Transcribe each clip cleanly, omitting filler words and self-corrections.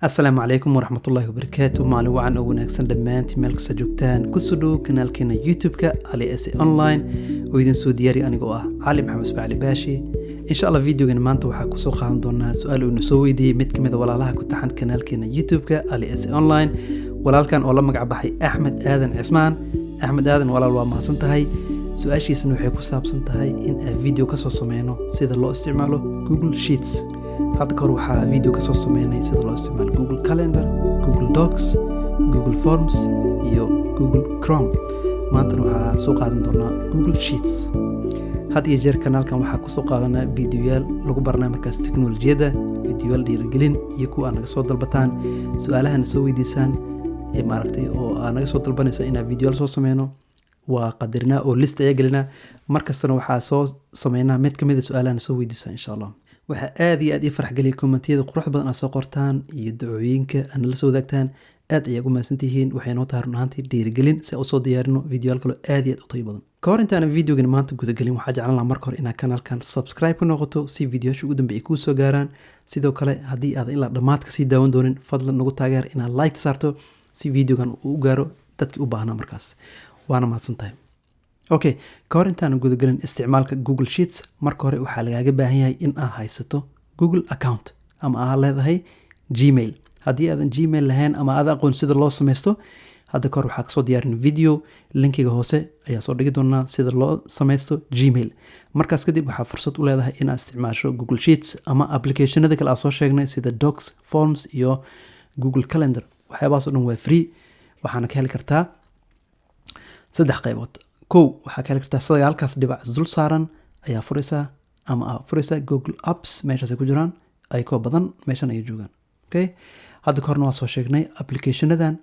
Asalaamu calaykum waraxmatullaahi wabarakaatu. Maalin wacan oo wanaagsan dhammaantiin meel kasta joogtaan. Kusoo dhow kanaalkeena YouTube-ka Ali S Online oo idin soo diyaariya anigoo ah Cali Maxamed Ismaacali Baashi. Insha Allah videogan maanta waxaa kusoo qaadan doonaa su-aal uu soo weydiiyey mid kamid a walaalaha ku taxan kanaalkeena YouTube-ka Ali S Online, walaalkan oo la magac baxay Axmed Aadan Cismaan. Axmed Aadan, walaal, waa mahadsan tahay. Su-aashiisana waxay ku saabsan tahay in aan video kasoo sameyno sida loo isticmaalo Google Sheets. Hadda kahor waxaa video kasoo sameynay sida loo isticmaalo Google Calendar, Google Docs, Google Forms iyo Google Chrome. Maantana waxaa soo qaadan doonaa Google Sheets. Had iyo jeer kanaalkan waxaa kusoo qaadanaa videoyaal lagu baranaa markaas teknolojiyadda, videoyaal dhiirigelin iyo kuwa aad naga soo dalbataan, su-aalahana soo weydiisaan ee maaragtay oo aad naga soo dalbanaysa inaan videoyaal soo sameyno. Waa qadarinaa oo list ayaa gelinaa. Mar kastana waxaa soo sameynaa mid kamid a su-aalahana soo weydiisa, insha Allah. Waxaa aad iyo aad ii farx geliya commentiyada quruxda badan aad soo qortaan iyo ducooyinka aad nala soo wadaagtaan. Aad ayaa ugu mahadsantihiin. Waxay noo tahay run ahaantii dhiirigelin si aan usoo diyaarino videoyaal kaloo aad iyo aad u tayo badan. Ka hor intaanan videogan maanta gudagelin, waxaa jeclan lahaa marka hore inaad kanaalkan subscribe ku noqoto si videoyaasha ugu dambe ay kuu soo gaaraan. Sidoo kale, haddii aadan ilaa dhammaadka sii daawan doonin, fadlan nagu taageer inaad like saarto si videogan uu u gaaro dadkii u baahnaa markaas. Waana mahadsan tahay. Okay, ka hor intaanan gudagelin isticmaalka Google Sheets, marka hore waxaa lagaaga baahan yahay in aad haysato Google account ama aad leedahay Gmail. Haddii aadan Gmail lahayn ama aad aqoon sida loo sameysto, hadda kahor waxaa kasoo diyaarin video, linkiga hoose ayaa soo dhigi doonaa sida loo sameysto Gmail. Markaas kadib waxaa fursad u leedahay inaad isticmaasho Google Sheets ama applicationada kale aad soo sheegnay sida Docs, Forms iyo Google Calendar. Waxyaabahaas o dhan waa free. Waxaana ka heli kartaa saddex qaybood. Kow, waxaa ka heli kartaa sagaalkaas dhibac dul saaran ayaa furaysaa ama aa furaysaa Google Apps. Meeshaasay ku jiraan ayakoo badan, meeshan ayay joogaan. Okay, hadda ka horna waa soo sheegnay applicationadan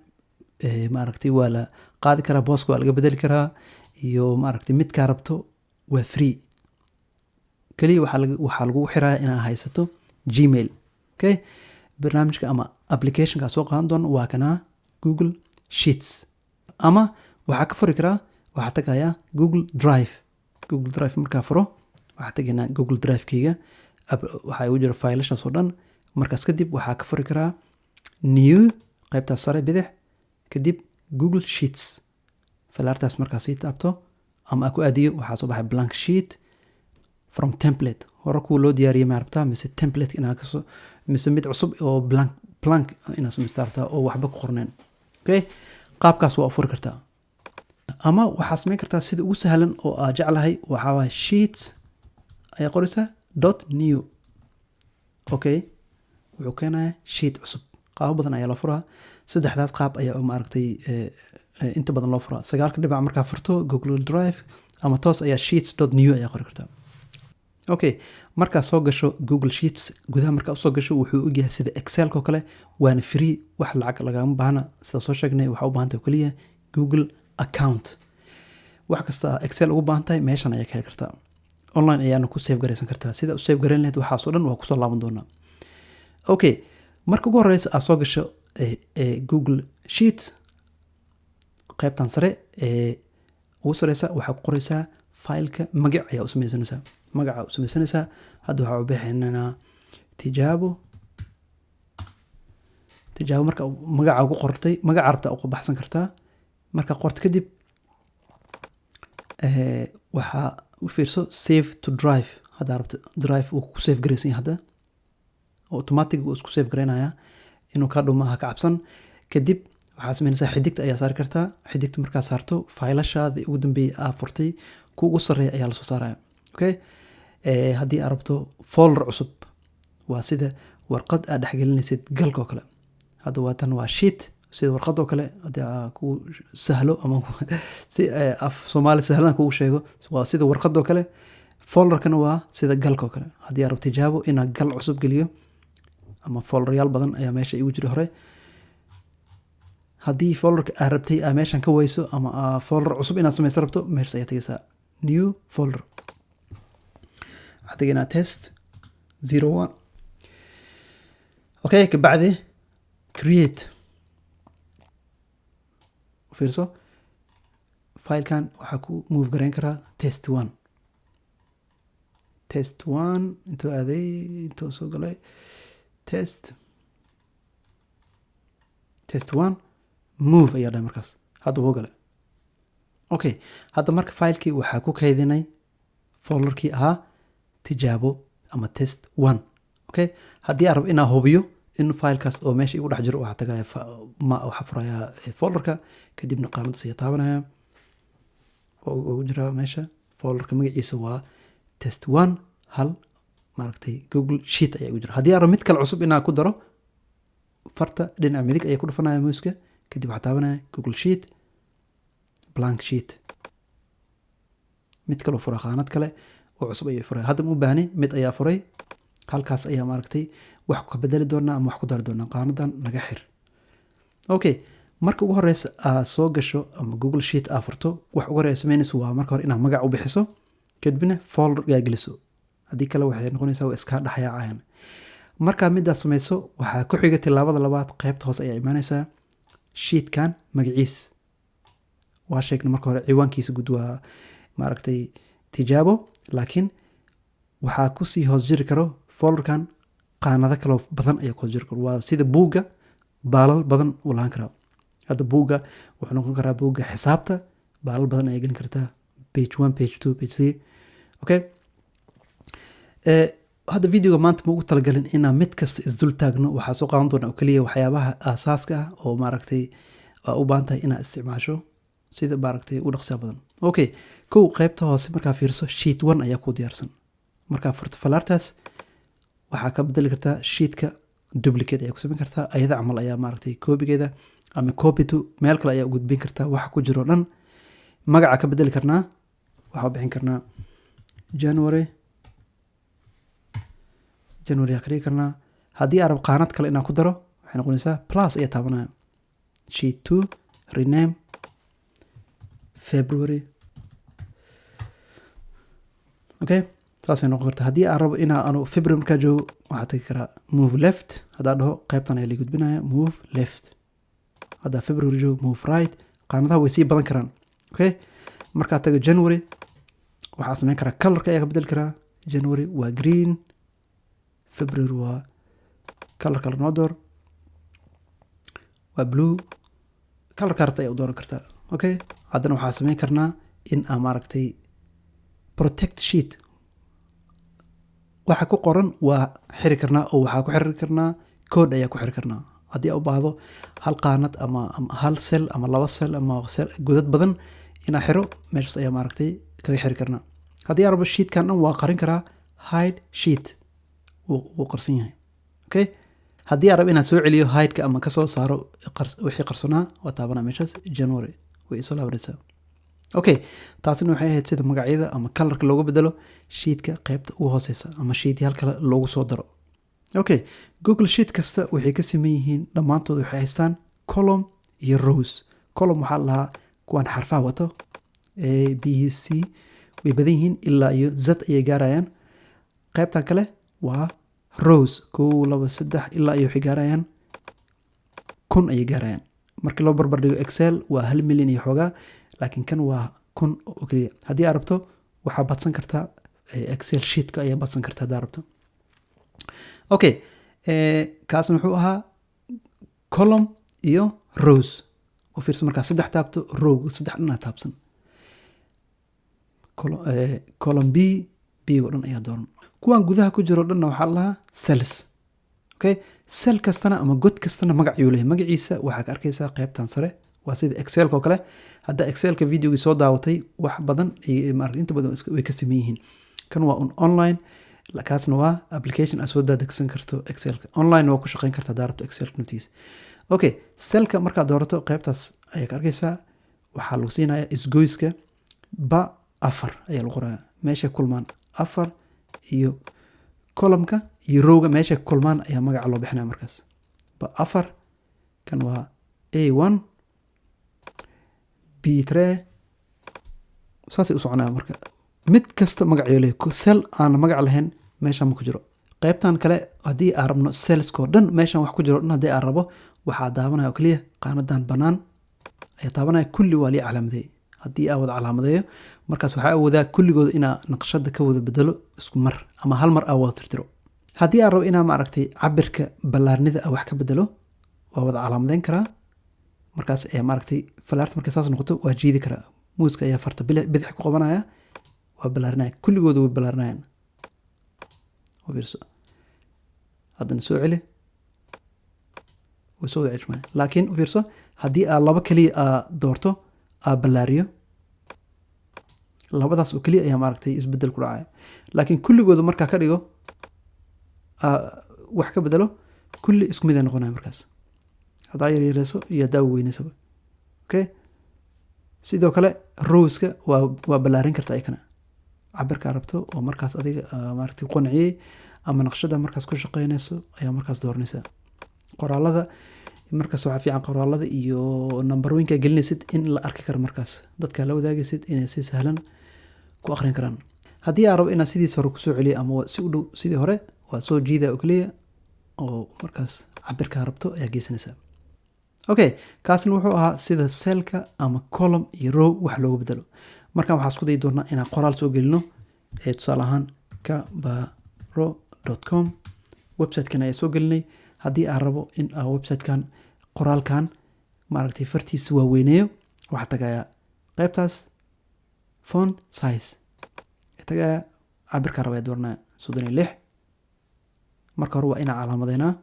maaragtay waa la qaadi karaa, booska waa laga bedeli karaa iyo maaragtay midkaa rabto. Waa free. Keliya waxaa lagu xirayaa inaad haysato Gmail. Okay, barnaamijka ama applicationka soo qaadan doono waa kanaa, Google Sheets. Ama waxaa ka furi karaa, waxaa tagayaa Google Drive. Google Drive markaa furo, waxaa tegaynaa Google Drive-keyga. Waxaa igu jira faylashaas oo dhan. Markaas kadib waxaa ka furi karaa New, qaybtaas sare bidix, kadib Google Sheets. Falaartaas markaa sii taabto ama aa ku aadiyo, waxaa soo baxay blank sheet, from template, hore kuwa loo diyaariyay ma rabtaa, mise template inaa kasoo, mise mid cusub oo blank inaad samaysta rabtaa oo waxba ku qorneen. Okay, qaabkaas waa u furi kartaa. Ama waxaa samayn kartaa sida ugu sahlan oo aa jeclahay, waxaa waay Sheets ayaa qoraysaa dot new. Okay, wuxuu keenayaa sheet cusub. Qaabo badan ayaa loo furaa. Saddexdaas qaab ayaa maaragtay inta badan loo furaa: sagaalka dhibac markaa furto, Google Drive, ama toos ayaa Sheets dot new ayaa qori kartaa. Okay, markaa soo gasho Google Sheets, gudaha markaa usoo gasho, wuxuu ogyahay sida Excelka oo kale, waana free, wax lacag lagama baahna. Sida soo sheegnay, waxaa u baahan tahay oo keliya Google account. Wax kasta Excel ugu baahan tahay meeshan ayaa ka heli kartaa. Online ayaana ku save garaysan kartaa. Sida u save garayn lahayd waxaasoo dhan waa kusoo laaban doonaa. Okay, marka ugu horeysa aad soo gasho Google Sheet, qaybtan sare ee ugu sareysa waxaa ku qoreysaa fileka magac ayaa u sameysanaysaa. Magaca u sameysanaysaa hadda waxaa u bixinaynaa Tijaabo. Tijaabo marka magaca ugu qortay, magaca rabta u baxsan kartaa. Marka qorto kadib, waxaa u fiirso Save to Drive. Haddaa rabto Drive uu ku save garaysan yahay hadda, automatic uu isku save garaynayaa, inuu kaa dhumo ha ka cabsan. Kadib waxaa sameynaysaa xidigta ayaa saari kartaa. Xidigta markaa saarto, faylashaadii ugu dambeeyay aa furtay kuwa ugu sarreeya ayaa lasoo saaraya. Okay, haddii aad rabto folder cusub, waa sida warqad aad dhexgelinaysid galka oo kale. Hadda waa tan, waa sheet sida warqad oo kale. Haddii aa ku sahlo ama si af Soomaali sahlan kugu sheego, waa sida warqad oo kale. Folderkana waa sida galka oo kale. Haddii aad rabto Tijaabo inaad gal cusub geliyo ama folderyaal badan ayaa meesha igu jira hore, haddii folderka aad rabtay aa meeshan ka weyso ama aa folder cusub inaad samaysa rabto, meeshas ayaa tegaysaa, New Folder. Waxaa tegaynaa test 01. Okay, kabacdi Create. Fiirso, filekan waxaa ku move garayn karaa test one. Test one intuu aaday, intuu soo galay test. Test one, move ayaa dhahay. Markaas hadda wuu galay. Okay, hadda marka filekii waxaa ku kaydinay folderkii ahaa tijaabo ama test one. Okay, haddii aan rabo inaan hubiyo in filekaas oo meesha igu dhex jiro, waxaa tagaya, waxaa furayaa folderka, kadibna qaanadaas ayaa taabanaya. Waa ugu jiraa meesha. Folderka magaciisa waa test one, hal maaragtay Google Sheet ayaa igu jira. Haddii aan rabo mid kale cusub inaan ku daro, farta dhinaca midig ayaa ku dhufanaya muuska, kadib waxaa taabanaya Google Sheet, blank sheet. Mid kaloo fura, qaanad kale oo cusub ayay furay. Hadda ma u baahni, mid ayaa furay. Halkaas ayaa maaragtay wax ka bedeli doonaa ama wax ku dari doonaa. Qaanadan naga xir. Okay, marka ugu horeysa aad soo gasho ama Google Sheet aa furto, wax ugu horeysa sameynayso waa marka hore inaad magac u bixiso, kadibna folder gaa geliso. Haddii kale waxay noqonaysaa waa iskaa dhexyaacayaan. Markaa midaad samayso, waxaa ku xiga tilaabada labaad. Qaybta hoose ayaa imaanaysaa. Sheetkan magaciis waa sheegnay marka hore, ciwaankiisa guud waa maaragtay tijaabo, laakiin waxaa kusii hoos jiri karo folderkan qaanado kaloo badan ayaa ku hoos jiri karo. Waa sida buugga, baalal badan uu lahaan karaa. Hadda buugga wuxuu noqon karaa buugga xisaabta, baalal badan ayaa gelin kartaa, page one, page two, page three. Okay, hadda videoga maanta ma ugu talagalin inaan mid kasta isdul taagno. Waxaa soo qaadan doona oo keliya waxyaabaha aasaaska ah oo maaragtay aa u baahan tahay inaad isticmaasho sida maaragtay u dhaqsiya badan. Okay, kow, qaybta hoose markaa fiirso, sheet one ayaa ku diyaarsan. Markaa furto falaartaas, waxaa ka bedeli kartaa sheetka, duplicate ayaa ku samayn kartaa, ayada camal ayaa maaragtay koobigeeda ama copy to meel kale ayaa u gudbin kartaa waxa ku jiro dhan. Magaca ka bedeli karnaa, waxaa bixin karnaa January. January aa ka dhigi karnaa. Haddii aan rabo qaanad kale inaan ku daro, waxay noqonaysaa plus ayaa taabanaya, sheet two, rename, February. Okay, saasay noqon kartaa. Haddii aan rabo inaa anu February markaa joogo, waxaa tagi karaa move left. Haddaa dhaho, qaybtan ayaa la gudbinaya, move left. Haddaa February joogo, move right. Qaanadaha way sii badan karaan. Okay, markaa tago January, waxaa sameyn karaa colorka ayaa ka bedeli karaa. January waa green, February waa color kale noo door, waa blue. Colorka rabta ayaa u dooran kartaa. Okay, haddana waxaa sameyn karnaa in aan maaragtay protect sheet, waxa ku qoran waa xiri karnaa, oo waxaa ku xiri karnaa code ayaa ku xiri karnaa. Haddii aan u baahdo hal qaanad ama hal cell ama laba cell ama cell godad badan inaa xiro, meeshaas ayaa maaragtay kaga xiri karnaa. Haddii aan rabo sheetkan dhan waa qarin karaa, hide sheet, wuu qarsan yahay. Okay, haddii aan rabo inaan soo celiyo hideka ama kasoo saaro wixii qarsanaa, waa taabanaa meeshaas January, way isoo laabanaysaa. Okay, taasina waxay ahayd sida magacyada ama colorka loogu bedelo sheetka qaybta ugu hooseysa ama sheetyaal kale loogu soo daro. Okay, Google Sheet kasta waxay ka sameyn yihiin, dhammaantood waxay haystaan column iyo rows. Column waxaa la lahaa kuwan xarfaha wato, A, B, C, way badan yihiin, ilaa iyo Z ayay gaarayaan. Qaybtan kale waa rows, kow, laba, saddex, ilaa iyo waxay gaarayaan 1000 ayay gaarayaan. Markii loo barbar dhigo Excel waa 1 milyan iyo xoogaa, laakiin kan waa 1000 oo keliya. Haddii aad rabto waxaa badsan kartaa, Excel sheetka ayaa badsan kartaa haddaa rabto. Okay, kaasna wuxuu ahaa column iyo rows. U fiirso, markaa saddex taabto, row saddex dhan aa taabsan. Column B, B oo dhan ayaa dooran. Kuwan gudaha ku jiro dhanna waxaa la lahaa cells. Okay, cell kastana ama god kastana magac ayuu leeyahay. Magaciisa waxaa ka arkaysaa qaybtan sare. Waa sida Excelka oo kale. Hadda Excelka videogii soo daawatay, wax badan maaragtay inta badan way ka sameyn yihiin. Kan waa un online, kaasna waa application aad soo daadegsan karto. Excelka online waa ku shaqeyn karta haddaa rabto Excelka naftiisa. Okay, cellka markaad doorato, qaybtaas ayaa ka arkaysaa. Waxaa lagu siinaya isgoyska, ba afar ayaa lagu qoraya. Meeshay kulmaan afar iyo columnka iyo rowga meeshay kulmaan ayaa magaca loo bixinaya markaas, ba afar. Kan waa A one, B three, saasay u soconaya. Marka mid kasta magac ayuu leeyahay. Cell aan magac lahayn meeshan ma ku jiro. Qaybtan kale, haddii aan rabno cellskoo dhan, meeshan wax ku jiro dhan haddii aan rabo, waxaa daawanaya oo keliya qaanadan bannaan ayaa taabanaya. Kulli waa lii calaamadeeyey. Haddii aan wada calaamadeeyo, markaas waxaa awoodaa kulligooda inaa naqshada ka wada bedelo isku mar ama hal mar aa wada tirtiro. Haddii aan rabo inaa maaragtay cabirka ballaarnida wax ka bedelo, waa wada calaamadeyn karaa. Markaas ayaa, maaragtay, falaarta markay saas noqoto waa jiidi karaa. Mouseka ayaa farta bidix ku qabanaya, waa balaarinaya. Kulligooda way balaarinayaan. U fiirso, haddana soo celi, way soo wada ceshmayaan. Laakiin u fiirso, haddii aa laba keliya aa doorto, aa balaariyo, labadaas oo keliya ayaa, maaragtay, isbedel ku dhacaya. Laakiin kulligooda markaa ka dhigo, aa wax ka bedelo, kulli isku mid ay noqonaya markaas, haddaa yaryareyso iyo haddaa weyneysaba. Okay, sidoo kale rowska waa ballaarin karta ayakana, cabirkaa rabto oo markaas adiga maaragtay qanciyey ama naqshada markaas ku shaqeynayso ayaa markaas dooranaysaa. Qoraalada markaas waxaa fiican qoraalada iyo nambarooyinka gelinaysid in la arki karo, markaas dadka la wadaagaysid inay si sahlan ku akhrin karaan. Haddii aan rabo inaan sidiis hore kusoo celiyo ama si u dhow sidii hore, waa soo jiida oo keliya oo markaas cabirkaa rabto ayaa geysanaysaa. Okay, kaasna wuxuu ahaa sida cellka ama column iyo row wax loogu bedelo. Markan waxaa isku dayi doonaa inaan qoraal soo gelino. Tusaale ahaan, kabaro.com website-kan ayaa soo gelinay. Haddii aan rabo in aan website-kan qoraalkan, maaragtay, fartiisa waaweyneeyo, waxaa tagayaa qaybtaas font size tagaya, cabirkaa raba ayaa dooranaya, 36. Marka hore waa inaa calaamadeynaa,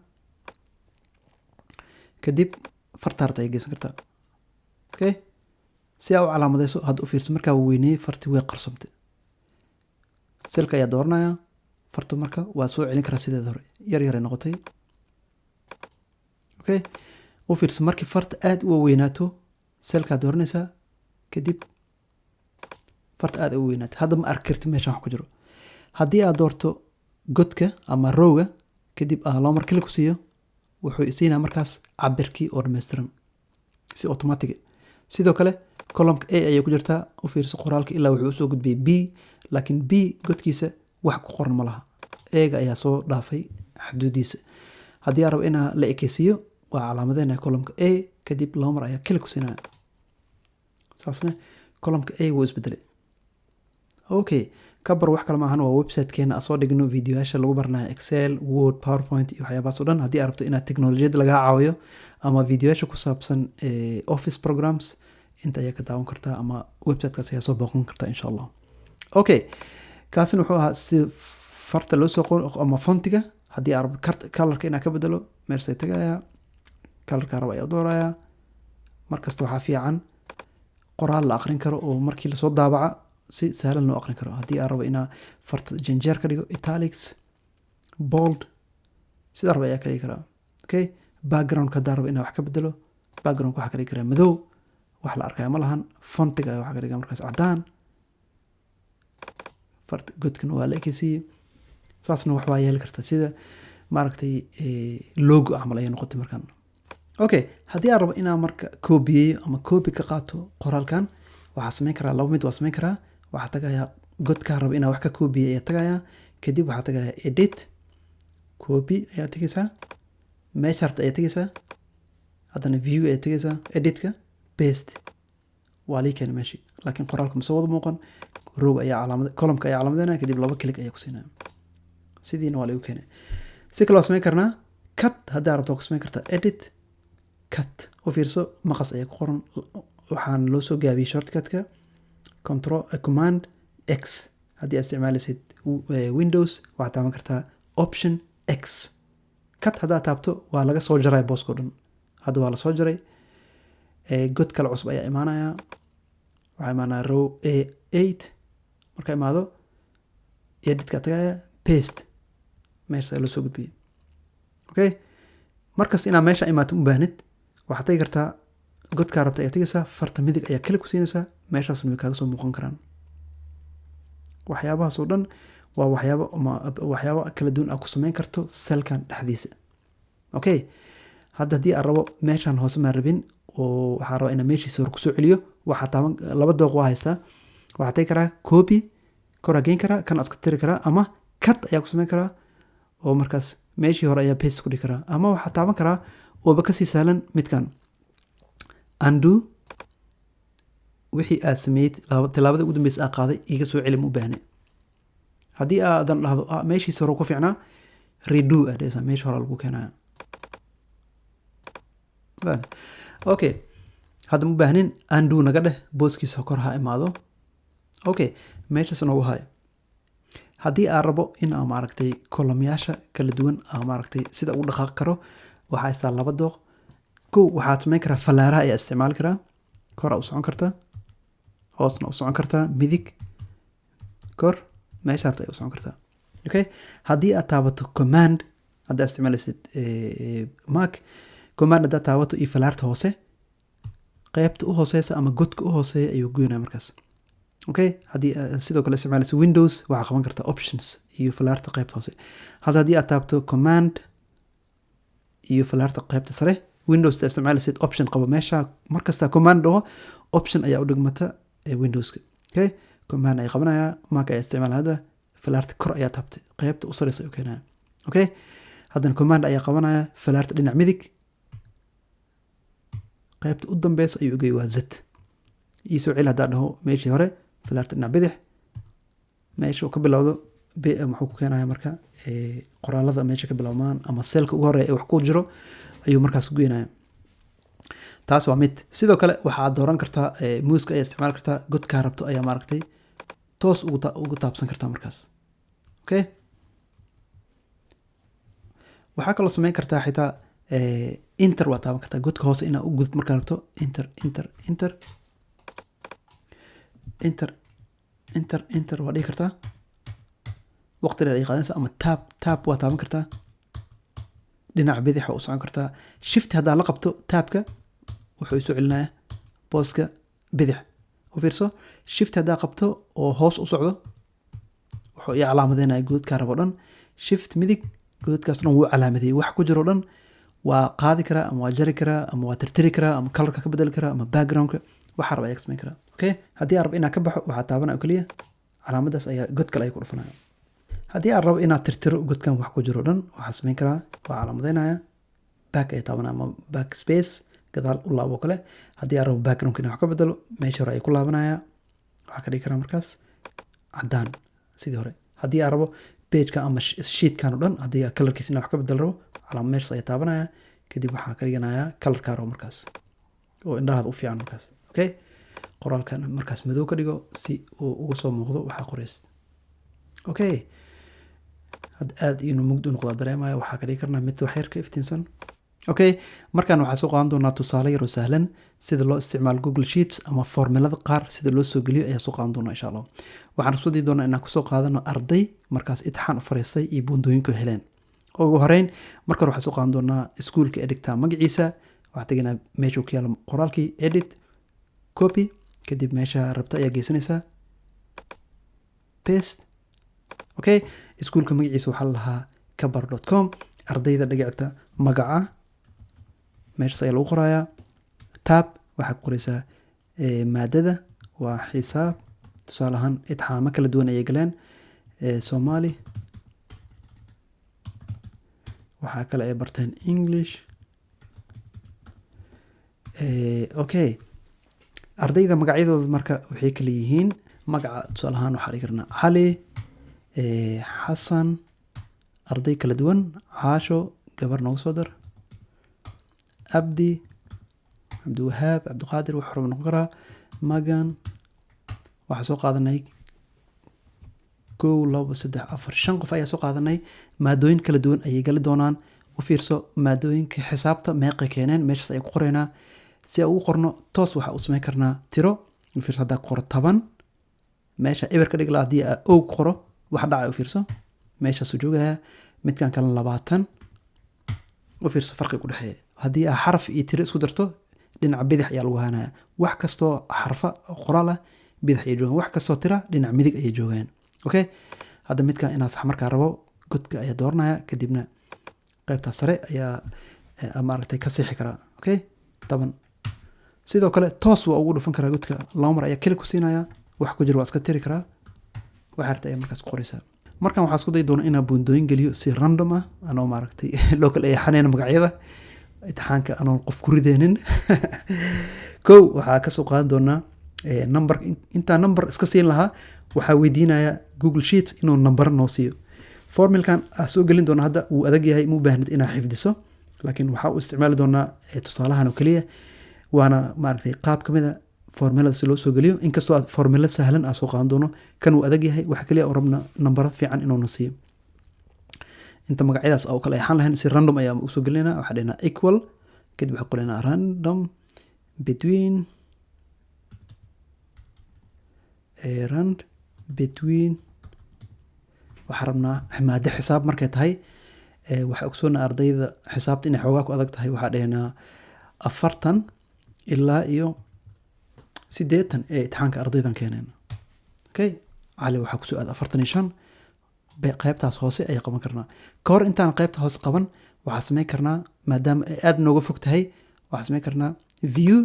kadib farta rabta ayaa geysan kartaa. Okay, si aa u calaamadeyso, hadda u fiirso, markaa weyneeyey farti way qarsomtay. Cellka ayaa dooranaya, farta marka waa soo celin karaa sideeda hore, yar yaray noqotay. Okay, u fiirso, markii farta aada u waaweynaato, cellkaa dooranaysaa, kadib farta aada u weynaato. Hadda ma arki karti meeshan wax ku jiro. Haddii aad doorto godka ama rowga, kadib aa laba mar click ku siiyo, wuxuu isiinaa markaas cabirkii oo dhammaystiran si automatic. Sidoo kale columnka A ayay ku jirtaa. U fiirso, qoraalka ilaa wuxuu usoo gudbiyey B, laakiin B godkiisa wax ku qoran ma laha. A-ga ayaa soo dhaafay xuduudiisa. Haddii aan rabo inaa la ekeysiiyo, waa calaamadeynaya columnka A, kadib laba mar ayaa click ku siinaya. Saasna columnka A wuu isbedelay. Okay, kabar wax kale maahan, waa website-keena soo dhigno videoyaasha lagu baranayo Excel, Word, PowerPoint iyo waxyaabahaas o dhan. Haddii aad rabto inaad teknolojiyadda lagaa caawiyo ama videoyaasha ku saabsan office programs, inta ayaa ka daawan kartaa ama websitekaas ayaa soo booqan kartaa, insha Allah. Okay, kaasina wuxuu ahaa sida farta loo soo qoro ama fontiga. Haddii aad rabto colorka inaad ka bedelo, meeshay tagayaa, colorka raba ayaa doorayaa. Markasta waxaa fiican qoraal la aqrin karo oo markii lasoo daabaca si sahlan loo aqrin karo. Haddii aan rabo inaa farta janjeer ka dhigo, italics, bold, sida raba ayaa ka dhigi karaa. Okay, backgroundka haddaan rabo inaa wax ka bedelo, backgroundka waxaa ka dhigi karaa madow, wax la arkaya ma lahan. Fontiga ayaa waxaa ka dhigaa markaas cadaan. Farta godkana waa la ekeysiiyey. Saasna wax waa yeeli karta, sida, maaragtay, logo camal ayay noqotay markaan. Okay, haddii aan rabo inaan marka koobiyeeyo ama copy ka qaato qoraalkan, waxaa sameyn karaa laba mid. Waa sameyn karaa, waxaa tagayaa godkaa rabo inaan wax ka koobiye ayaa tagayaa, kadib waxaa tagayaa edit, copy ayaa tegaysaa, meesha rabta ayaa tegaysaa, haddana view ayaa tegaysaa, editka, paste. Waa lii keenay meeshii, laakiin qoraalka ma soo wada muuqan. Row ayaa calaamad, columnka ayaa calaamadeynaya, kadib laba click ayaa ku siinaya, sidiina waa lagu keenay. Si kale waa sameyn karnaa, cut haddii aad rabto waa ku sameyn kartaa, edit, cut. U fiirso, maqas ayaa ku qoran. Waxaan loo soo gaabiyey shortcutka control command X. Haddii aad isticmaalaysid Windows, waxaad taaban kartaa option X. Cut haddaad taabto, waa laga soo jaray boosko dhan. Hadda waa lasoo jaray. God kale cusub ayaa imaanaya. Waxaa imaanaya row A8. Markaa imaado, editka tagaya, paste, meeshaas ayaa loo soo gudbiyey. Okay, markasta inaad meesha imaato u baahnid, waxaad tagi kartaa godkaa rabta ayaa tegaysaa, farta midig ayaa click ku siinaysaa, meeshaasna way kaaga soo muuqan karaan. Waxyaabahaas oo dhan waa waxyaabo ama waxyaabo kala duwan aad ku sameyn karto cellkan dhexdiisa. Okay, hadda haddii aan rabo meeshaan hoose maan rabin oo waxaa rabaa inaan meeshiisa hore kusoo celiyo, waxaa taaban, laba dooq waa haystaa. Waxaa tagi karaa copy, koraa geyn karaa, kan iska tiri karaa, ama cut ayaa ku sameyn karaa oo markaas meeshii hore ayaa paste ku dhigi karaa, ama waxaa taaban karaa ooba kasii sahlan midkan, undo. Wixii aad sameeyey, tilaabada ugu dambeysa aad qaaday, iga soo celi ma u baahne. Haddii aadan dhahdo, "Ah, meeshiisa hore ku fiicnaa," redo aad dhehaysaa, meesha hore lagu keenaya. Okay. Hadda ma baahnin, undo naga dheh, booskiisa kor ha imaado. Okay, meeshaas noogu hayo. Haddii aan rabo in aan maaragtay columnyaasha kala duwan aan maaragtay sida ugu dhaqaaqi karo, waxaa haystaa laba dooq. Kow, waxaad samayn karaa fallaaraha ayaa isticmaali karaa. Kor u socon kartaa, hoosna u socon kartaa, midig, kor, meesha rabta ay u socon kartaa. Okay, haddii aad taabato command, haddaad isticmaalaysid Mac, command haddaad taabato iyo fallaarta hoose, qaybta u hooseysa ama godka u hooseeya ayuu goynaya markaas. Okay, haddii aad sidoo kale isticmaalaysid Windows, waxaa qaban kartaa options iyo fallaarta qaybta hoose. Hadda haddii aad taabto command iyo fallaarta qaybta sare, Windows ta isticmaalaysid, option qabo meesha. Markasta command dhaho, option ayaa u dhigmata ee Windowska. Okay, command ay qabanaya. Mac ayaa isticmaala hadda, fallaarta kor ayaa taabtay, qaybta u sareysa ayuu keenaya. Okay, haddana command ayaa qabanaya, fallaarta dhinac midig, qaybta u dambeysa ayuu ogey, waa Z. Iisoo celi haddaa dhaho meeshii hore, fallaarta dhinac bidix, meesha uu ka bilowdo b muxuu ku keenaya marka qoraalada meesha ka bilowmaan ama cellka ugu horeeya ee wax ku jiro ayuu markaas ku geynaya. Taas waa mid. Sidoo kale waxaad dooran kartaa mouseka ayaa isticmaali kartaa, godkaa rabto ayaa maaragtay toos ugu taabsan kartaa markaas. Okay, waxaa kaloo sameyn kartaa xitaa enter waa taaban kartaa godka hoose inaa u gudub markaa rabto. Enter, enter, enter, enter, enter, enter waa dhihi kartaa, waqti dheer ay qaadanaysa. Ama tab, tab waa taaban kartaa, dhinaca bidix waa u socon kartaa. Shift haddaa la qabto tabka, wuxuu isu celinayaa booska bidix. U fiirso, shift haddaa qabto oo hoos u socdo, wuxuu ii calaamadeynaya godadkaa rabo dhan. Shift midig, godadkaas dhan wuu calaamadeeyey. Wax ku jiro dhan waa qaadi karaa ama waa jari karaa ama waa tirtiri karaa ama colorka ka bedeli karaa ama backgroundka waxaa raba ayaa ka samayn karaa. Okay, haddii aan rabo inaan ka baxo, waxaa taabanaya oo keliya calaamadaas ayaa, god kale ayaa ku dhufanaya. Haddii aan rabo inaad tirtiro godkan wax ku jiro dhan, waxaa samayn karaa waa calaamadeynaya, back ayaa taabanaya ama back space, gadaal u laabo kale. Haddii aan rabo backgroundka inaan wax ka bedelo, meesha hore ayaa ku laabanaya, waxaa ka dhigi karaa markaas caddaan sidii hore. Haddii aan rabo pageka ama sheetkan o dhan, haddii colorkiisa inaan wax ka bedel rabo, calaamad meeshaas ayaa taabanaya, kadib waxaa ka dhiganayaa colorkaa rabo markaas oo indhahaada u fiican markaas. Okay, qoraalkan markaas madow ka dhigo si uu uga soo muuqdo waxaa qorays. Okay, hadda aada inuu mugdi u noqdaa dareemaya, waxaa ka dhigi karnaa mid wax yar ka iftiinsan. Okay, markaan waxaa soo qaadan doonaa tusaale yar oo sahlan sida loo isticmaalo Google Sheets ama formulada qaar sida loo soo geliyo ayaa soo qaadan doonaa, insha Allah. Waxaan isku dayi doonaa inaan kusoo qaadano arday markaas itixaan u fariistay iyo buundooyinku heleen. Ugu horeyn, marka hore waxaan soo qaadan doonaa iskuulka ee dhigtaa magaciisa. Waxaan tegaynaa meesha ku yaalo qoraalkii, edit, copy, kadib meesha rabta ayaa geysanaysaa, paste. Okay, iskuulka magaciisa waxaa la lahaa kabar.com. Ardayda dhigacta magaca meeshaas ayaa lagu qorayaa. Tab, waxaa ku qoraysaa maadada waa xisaab. Tusaale ahaan, itixaamo kala duwan ayay galeen. Soomaali, waxaa kale ay barteen English. Okay, ardayda magacyadooda marka waxay kala yihiin magaca, tusaale ahaan waxaa dhigi karnaa Cali, Xasan, arday kala duwan, Caasho, gabar noogu soo dar, Abdi, Cabdiwahaab, Cabdiqaadir, wax raba noqon karaa, Magan. Waxaa soo qaadanay kow, labo, saddex, afar, shan qof ayaa soo qaadanay. Maadooyin kala duwan ayay gali doonaan. U fiirso, maadooyinka xisaabta meeqay keeneen meeshaas ayaan ku qoraynaa. Si aan ugu qorno, toos waxaa u samayn karnaa tiro. U fiirso, haddaa ku qoro 10, meesha eber ka dhig lahaa, haddii aa ow ku qoro, wax dhacay u fiirso, meeshaasuu joogayaa. Midkan kalena 20. U fiirso farqiga u dhexeeya. Haddii aa xaraf iyo tiro isku darto, dhinaca bidix ayaa lagu haanaya. Wax kastoo xarfa qoraal ah bidix ayay joogaan, wax kastoo tira dhinaca midig ayay joogaan. Okay, hadda midkan inaad sax markaa rabo, godka ayaa dooranaya, kadibna qaybtaa sare ayaa maaragtay ka seexi karaa. Okay, 10. Sidoo kale toos waa ugu dhufan karaa godka, laba mar ayaa keli ku siinaya, wax ku jira waa iska tiri karaa, waxa rabta ayaa markaas ku qoraysaa. Markan waxaa isku dayi doona inaa buundooyin geliyo si random ah, anoo maaragtay loo kala eexanayna magacyada imtixaanka, anoon qof ku rideynin. Kow, waxaa kasoo qaadan doonaa number. Intaa number iska siin lahaa, waxaa weydiinaya Google Sheets inuu number noo siiyo. Formulkan aa soo gelin doona hadda wuu adag yahay, ma u baahnid inaa xifdiso, laakiin waxaa u isticmaali doonaa tusaalahan oo keliya. Waana maaragtay qaab ka mid a formulada si loo soo geliyo, inkastoo aad formula sahlan aa soo qaadan doono. Kan uu adag yahay, waxa kaliya oo rabna nambaro fiican inuuna siiyo. Inta magacyadaas oo kale axaan lahayn, si random ayaa usoo gelinaa. Waxaa dhihnaa equal, kadib waxaa qolinaa random between, rand between. Waxaa rabnaa maado xisaab markay tahay. Waxaa ogsoona ardayda xisaabta inay xoogaa ku adag tahay. Waxaa dhehnaa 40 ilaa iyo 80 ee imtixaanka ardaydan keeneen. Okay, Cali waxaa kusoo aada 45. Qaybtaas hoose ayaa qaban karnaa. Ka hor intaan qaybta hoose qaban, waxaa samayn karnaa, maadaama ay aada nooga fog tahay, waxaa samayn karnaa view,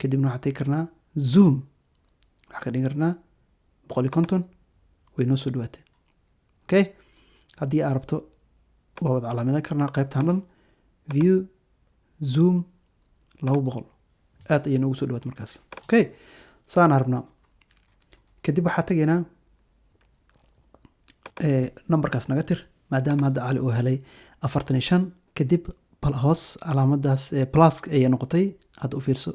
kadibna waxaa tegi karnaa zoom, waxaa ka dhigi karnaa 150. Way noo soo dhawaatay. Okay, haddii aad rabto waa wada calaamadan karnaa qaybtan dhan, view, zoom, 200. Aad ayay noogu soo dhawaatay markaas. Okay, saana rabnaa. Kadib waxaa tegaynaa numberkaas naga tir, maadaama hadda Cali uu helay 45. Kadib hoos calaamadaas plus ayay noqotay. Hadda u fiirso,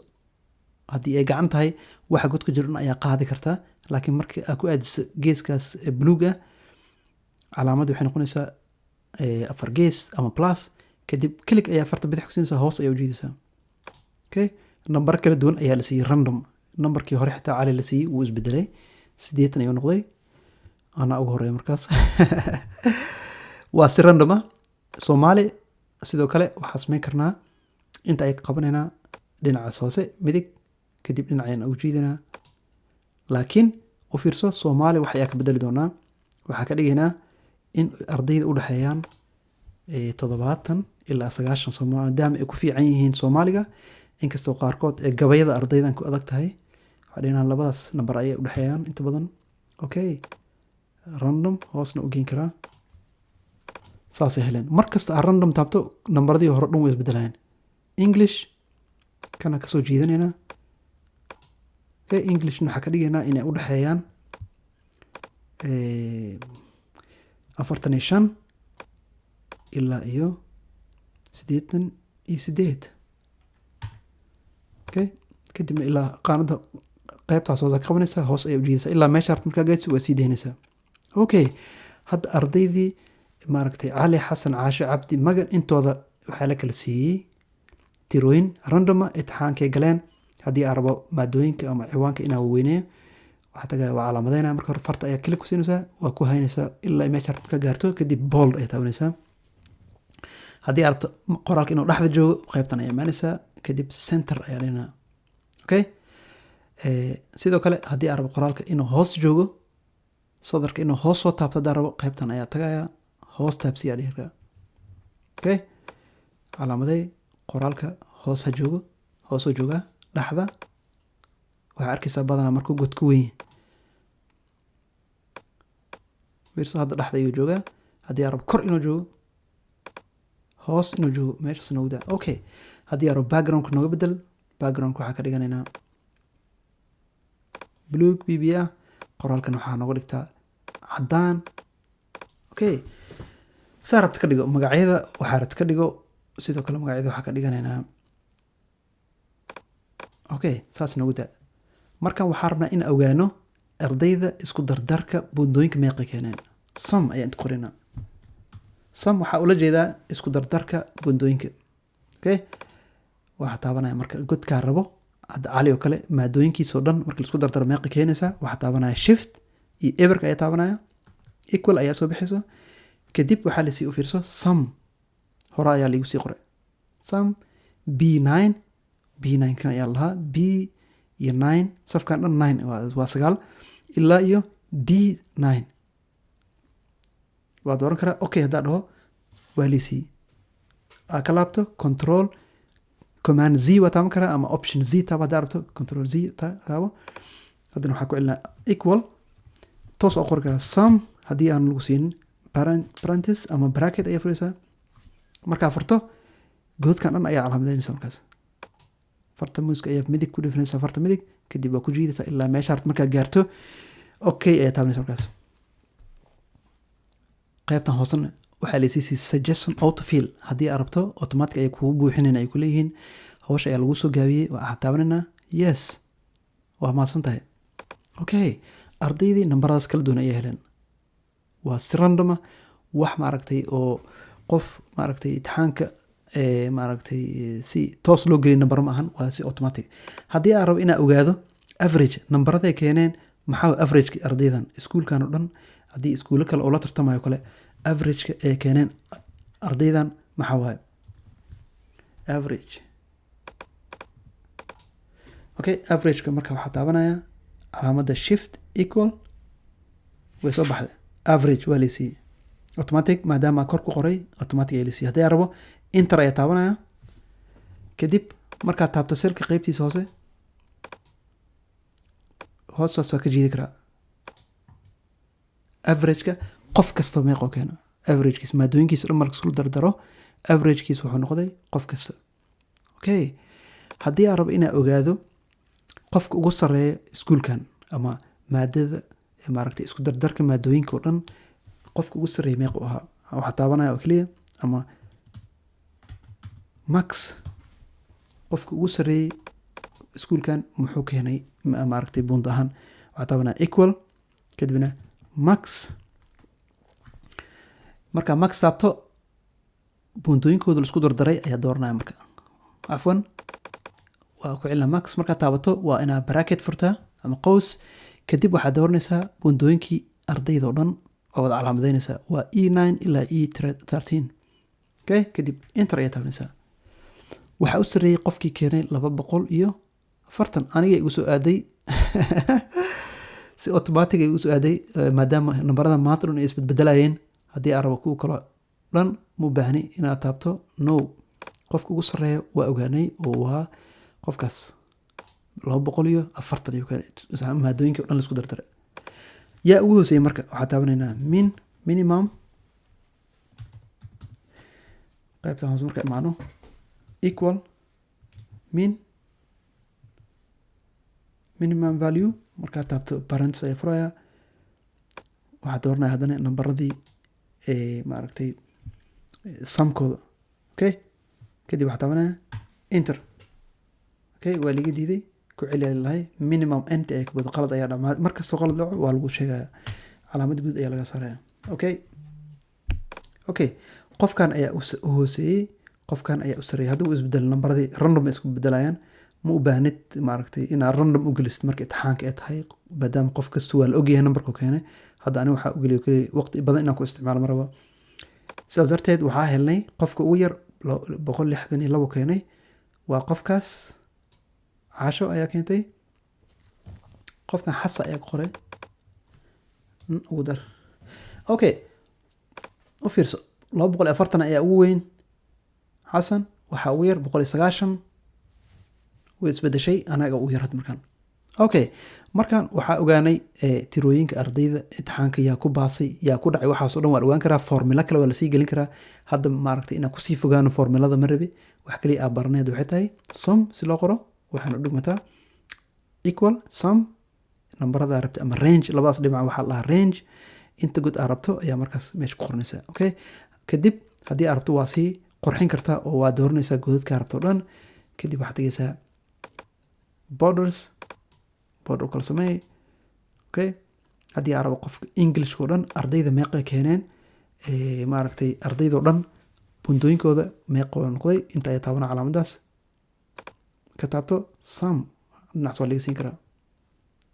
haddii ay gacan tahay, waxa god ku jira dhan ayaa qaadi kartaa, laakiin markii aad ku aadiso geeskaas buluug ah, calaamadii waxay noqonaysaa afar gees ama plus. Kadib click ayaa farta bidix ku siinaysaa, hoos ayaa ujiidaysaa. Okay, nambar kala duwan ayaa la siiyey random. Nambarkii hore xitaa Cali la siiyey wuu isbedelay, 80 ayuu noqday, anaa ugu horeeya markaas. Waa si random ah. Soomaali sidoo kale waxaa samayn karnaa, inta ay qabanaynaa dhinacaas hoose midig, kadib dhinacayaan ugu jiidanaa. Laakiin u fiirso, Soomaali wax ayaa ka bedeli doonaa. Waxaa ka dhigaynaa in ardayda u dhexeeyaan 70 ilaa 90, maadaama ay ku fiican yihiin Soomaaliga, inkastoo qaarkood ee gabayada ardaydan ku adag tahay. Waxaa dhignaa labadaas nambar ayay u dhexeeyaan inta badan. Okay, random hoosna u geyn karaa. Saasay heleen. Mar kasta aad random taabto, nambaradii hore dhan way isbedelayaan. English kana kasoo jiidanaynaa. Okay, Englishna waxaa ka dhigaynaa inay u dhexeeyaan 45 ilaa iyo 88. Okay, kadibna ilaa qaanada qaybtaas hoose ka qabanaysaa, hoos ayaa ujiidaysaa ilaa meesha harta. Markaa gaadhsi waa sii daynaysaa. Okay, hadda ardaydii maaragtay Cali, Xasan, Caasho, Cabdi, Magan, intooda waxaa la kala siiyey tirooyin random ah imtixaankay galeen. Haddii aan rabo maadooyinka ama ciwaanka inaan weyneeyo, waxaa tagaya, waa calaamadeynaya. Marka hore farta ayaa click ku siinaysaa, waa ku haynaysaa ilaa meesha harta ka gaarto, kadib bold ayaa taabanaysaa. Haddii aad rabto qoraalka inuu dhexda joogo, qaybtan ayaa imaanaysaa, kadib center ayaa dhinaa. Okay, sidoo kale haddii aan rabo qoraalka inuu hoos joogo, sadarka inuu hoos soo taabto haddaan rabo, qaybtan ayaa tagaya, hoos taabsiyaa dhihi karaa. Okay, calaamaday, qoraalka hoos ha joogo, hoosoo joogaa. Dhexda waxaa arkaysaa badanaa markuu god ku weyn yahay. Fiirso, hadda dhexda ayuu joogaa. Haddii aan rabo kor inuu joogo, hoos inuu joogo, meeshaas noogu daa. Okay, haddii aan rabo backgroundka nooga bedel, backgroundka waxaa ka dhiganaynaa buluug bb ah, qoraalkan waxaa nooga dhigtaa caddaan. Okay, saa rabta ka dhigo. Magacyada waxaa rabta ka dhigo. Sidoo kale magacyada waxaa ka dhiganaynaa. Okay, saas noogu daa. Markan waxaa rabnaa in ogaano ardayda isku dardarka buundooyinka meeqay keeneen. Sum ayaan inta qorinaa. Sum waxaa ula jeedaa isku dardarka buundooyinka. Okay, waxaa taabanaya marka godkaa rabo. Hadda Cali oo kale maadooyinkiisoo dhan marka laisku dardaro meeqa keenaysaa? Waxaa taabanaya shift iyo eberka ayaa taabanaya, equal ayaa soo bixayso. Kadib waxaa lasii, u fiirso, sum hore ayaa laigu sii qoray, sum B9. B9 kan ayaa lahaa, B iyo nine, safkan dhan nine waa sagaal, ilaa iyo D9 waa dooran karaa. Okay, haddaa dhaho waa liisii. Aa ka laabto, control command Z waa taaban karaa ama option Z taaba. Haddaa rabto control Z taabo. Haddana waxaa ku celinaa equal, toos oo qori karaa sum. Haddii aan lagu siinin parenthesis ama bracket ayaa furaysaa. Markaa furto, godadkan dhan ayaa calaamadeynaysa. Markaas farta muuska ayaa midig ku dhifanaysaa, farta midig, kadib waa ku jiidaysaa ilaa meesha harta. Markaa gaarto, okay ayaa taabanaysa. Markaas qaybtan hoosena waxaa laysiisay suggestion autofill. Haddii aad rabto automatic ayay kugu buuxinayn ay kuleeyihiin. Hawsha ayaa lagu soo gaabiyey. Waxaa taabanaynaa yes. Waa mahadsan tahay. Okay, ardaydii nambaradaas kala duwan ayay heleen. Waa si random ah, wax maaragtay oo qof maaragtay imtixaanka maaragtay si toos loo geliyo nambar ma ahan, waa si automatic. Haddii aan rabo inaan ogaado average nambaraday keeneen, maxaa averageka ardaydan iskuulkan oo dhan, haddii iskuulo kale oo la tartamayo kale, averageka ay keeneen ardaydan maxaa waaye average? Okay, averageka marka waxaa taabanaya calaamadda shift equal. Way soo baxday, average waa laysiiyey automatic, maadaama kor ku qoray automatic ayaa laysiiyey. Haddii aan rabo, enter ayaa taabanaya. Kadib markaad taabto cellka qeybtiisa hoose, hoostaas waa ka jiidi karaa. Averageka qof kasta meeqoo keena, averagekiis maadooyinkiisa dhan marka isku dardaro, averagekiis wuxuu noqday qof kasta. Okay, haddii aan rabo inaan ogaado qofka ugu sarreeya iskuulkan ama maadada, maaragtay, isku dardarka maadooyinka oo dhan, qofka ugu sarreeya meequu ahaa, waxaa taabanaya oo keliya ama max. Qofka ugu sarreeyey iskuulkan muxuu keenay, maaragtay, buund ahaan? Waxaa taabanaya equal, kadibna max. Markaa max taabto, buundooyinkooda laisku dardaray ayaa dooranaya. Marka, cafwan, waa ku celina. Max markaa taabato, waa inaa bracket furtaa ama qows. Kadib waxaad dooranaysaa buundooyinkii ardayda oo dhan, waa wada calaamadeynaysaa, waa E 9 ilaa E 13. Okay, kadib enter ayaa taabanaysaa. Waxaa u sarreeyey qofkii keenay 240. Aniga igu soo aaday, si automatic ay igu soo aaday, maadaama nambarada maanta dhan ay isbedbedelayeen. Haddii aan rabo kuwa kaloo dhan, mu baahni inaad taabto no. Qofka ugu sarreeya waa ogaanay oo waa qofkaas, 240 ayuu keenay maadooyinkii o dhan la isku dardaray. Yaa ugu hooseeyey? Marka waxaa taabanaynaa min, minimum. Qaybtan hoose marka imaano, equal min, minimum value. Markaad taabto, parenthesis ayaa furaya. Waxaa dooranaya haddana nambaradii, maaragtay, sumkooda. Okay, kadib waxaa taabanaya enter. Okay, waa liga diiday, ku celiya lahay. Minimum nt ayaa ka booda, qalad ayaa dhamaa. Mar kastoo qalad dhaco waa lagu sheegaya, calaamad guud ayaa laga saaraya. Okay, qofkan ayaa u hooseeyey, qofkan ayaa u sareeyay. Haddii uu isbedelo nambaradii, random ay isku bedelayaan. Ma u baahnid, maaragtay, inaad random u gelisid marka imtixaanka ay tahay, maadaama qof kasta waa la ogyahay nambarku keenay. Hadda aniga waxaa u geliyo keliya waqti badan inaan ku isticmaalo ma rabo. Sidaas darteed waxaa helnay qofka ugu yar 162 keenay, waa qofkaas. Caasho ayaa keentay. Qofkan Xasa ayaa ku qoray, ugu dar. Okay, u fiirso, 240 ayaa ugu weyn Xasan, waxaa ugu yar 190. Way isbedeshay, anaga ugu yar had markaan. Okay, markaan waxaa ogaanay tirooyinka ardayda imtixaanka, yaa ku baasay, yaa ku dhacay, waxaas o dhan waa la ogaan karaa. Formula kale waa lasii gelin karaa. Hadda, maaragtay, inaan kusii fogaano formulada ma rabi. Wax kaliya aa baraneed waxay tahay sum si loo qoro. Waxaan u dhigmataa equal sum, nambarada aa rabta ama range. Labadaas dhinac waxaa la dhahaa range. Inta god aa rabto ayaa markaas meesha ku qoranaysaa. Okay, kadib haddii aa rabto waa sii qurxin kartaa oo waa dooranaysaa godadka rabto o dhan. Kadib waxaad tegeysaa borders, border u kala sameey. Okay, haddii aa rabo qofka Englishka o dhan ardayda meeqay keeneen, maaragtay, ardayda o dhan bundooyinkooda meeqa noqday, inta ayaa taabana calaamadaas ka taabto, sum dhinacs waa laga siin karaa.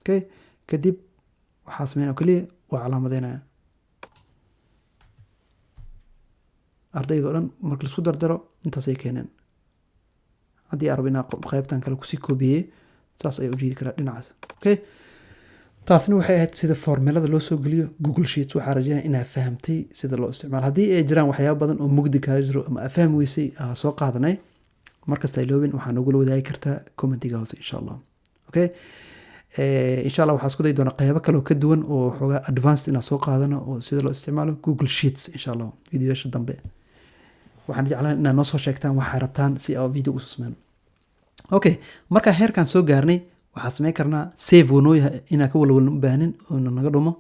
Okay, kadib waxaa sameynaya keliya waa calaamadeynaya ardayda o dhan marka laisku dardaro intaasay keeneen. Haddii aan rabo inaan qaybtan kale kusii koobiyey, saas ayaa ujeedi karaa dhinacaas. Okay, taasna waxay ahayd sida formulada loo soo geliyo Google Sheets. Waxaa rajeynaya inaad fahamtay sida loo isticmaalo. Haddii ay jiraan waxyaaba badan oo mugdi kaa jiro ama aa fahmi weysay aa soo qaadanay, markasta iloobin, waxaa nagula wadaagi kartaa commentiga hoose, insha Allah. Okay, insha Allah waxaa isku dayi doonaa qeybo kale oo ka duwan oo xoogaa advanced inaan soo qaadano oo sida loo isticmaalo Google Sheets, insha Allah, videoyaasha dambe. Waxaan jeclaan inaad noo soo sheegtaan waxaa rabtaan si aa video usoo sameyno. Okay, markaa heerkan soo gaarnay, waxaan sameyn karnaa save. Wuu noo yahay, inaan ka walwalna u baahnin oona naga dhumo.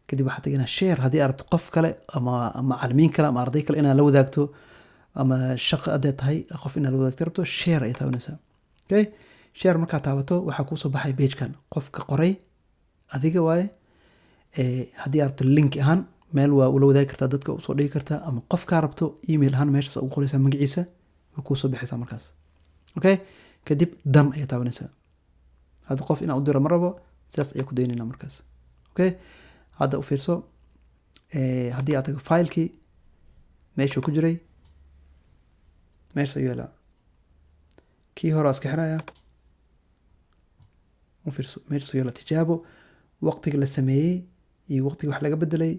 Kadib waxaa teganaa share. Haddii aad rabto qof kale ama macalimiin kale ama arday kale inaad la wadaagto ama shaqo hadday tahay qof inaad la wadaagto rabto, share ayay taabanaysaa. Okay, share markaa taabato, waxaa kuusoo baxay pagekan. Qofka qoray adiga waaye. Haddii aad rabto link ahaan meel waa ula wadaagi kartaa dadka, usoo dhigi kartaa, ama qofkaa rabto email ahaan meeshaas ugu qoraysaa magaciisa, way kuusoo baxaysaa markaas. Okay, kadib done ayaa taabanaysaa. Hadda qof inaan u diro ma rabo, sidaas ayaa ku daynayna markaas. Okay, hadda u fiirso, haddii aad tago filekii meeshuu ku jiray, meeshas ayuu yaalaa. Kii hore waa iska xiraya. U fiirso, meeshas ayuu yaalaa. Tijaabo, waqtiga la sameeyey iyo waqtiga wax laga bedelay,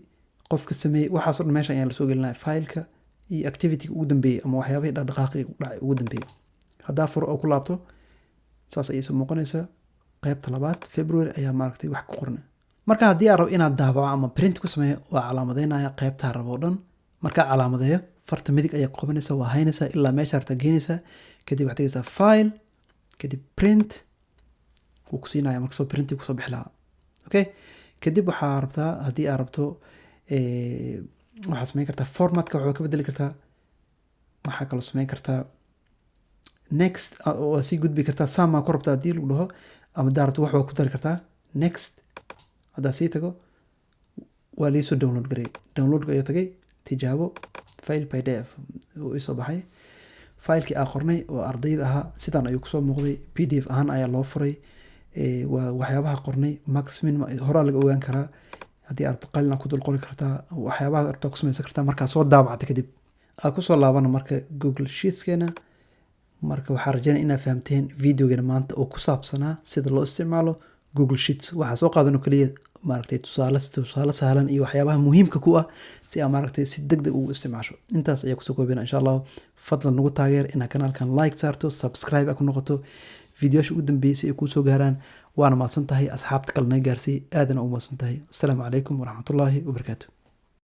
qofka sameeyey, waxaas oo dhan meesha ayaa lasoo gelinaya, fileka iyo activity ugu dambeeyey ama waxyaabihii dhaqdhaqaaqii dhacay ugu dambeeyey. Haddaa furo oo ku laabto, saas ayay soo muuqanaysaa. Qaybta labaad February ayaa maaragtay wax ku qorna. Marka haddii aan rabo inaad daabaco ama print ku sameeyo, waa calaamadeynaya qaybtaa rabo o dhan. Markaa calaamadeeyo, farta midig ayaa ku qabanaysa, waa haynaysaa ilaa meesha rabta geenaysaa. Kadib waxaad tegaysaa file, kadib print. Wuu ku siinaya marka soo printi kusoo bixi lahaa. Okay, kadib waxaa rabtaa, haddii aad rabto, waxaad samayn kartaa formatka, waxaa ka bedeli kartaa. Waxaa kaloo samayn kartaa next, waa sii gudbi kartaa. Saamaa ku rabtaa haddii lagu dhaho, ama haddaa rabto wax waa ku dari kartaa. Next haddaa sii tago, waa liisoo download gareey. Downloadka ayaa tagay. Tijaabo, file PDF uu isoo baxay. Filekii aa qornay oo ardayda ahaa sidan ayuu kusoo muuqday. PDF ahaan ayaa loo furay. Waa waxyaabaha qornay, max min horaa laga ogaan karaa. Haddii aad rabto qalin ku dul qori kartaa, waxyaabaha rabtaa ku samaysan kartaa. Markaa soo daabacta kadib aa kusoo laabana marka Google Sheetskeena. Marka waxaa rajeynaya inaad fahamteen videogeena maanta oo ku saabsanaa sida loo isticmaalo Google Sheets. Waxaa soo qaadano keliya maaragtay tusaale sahlan iyo waxyaabaha muhiimka ku ah si aa maaragtay si deg deg ugu isticmaasho. Intaas ayaa kusoo koobina insha Allahu. Fadlan nagu taageer inaad kanaalkan like saarto, subscribe a ku noqoto, videoyaasha ugu dambeeyay si ay kuu soo gaaraan. Waana mahadsan tahay. Asxaabta kale naga gaarsii. Aadana u mahadsan tahay. Asalaamu calaykum waraxmatullaahi wabarakaatu.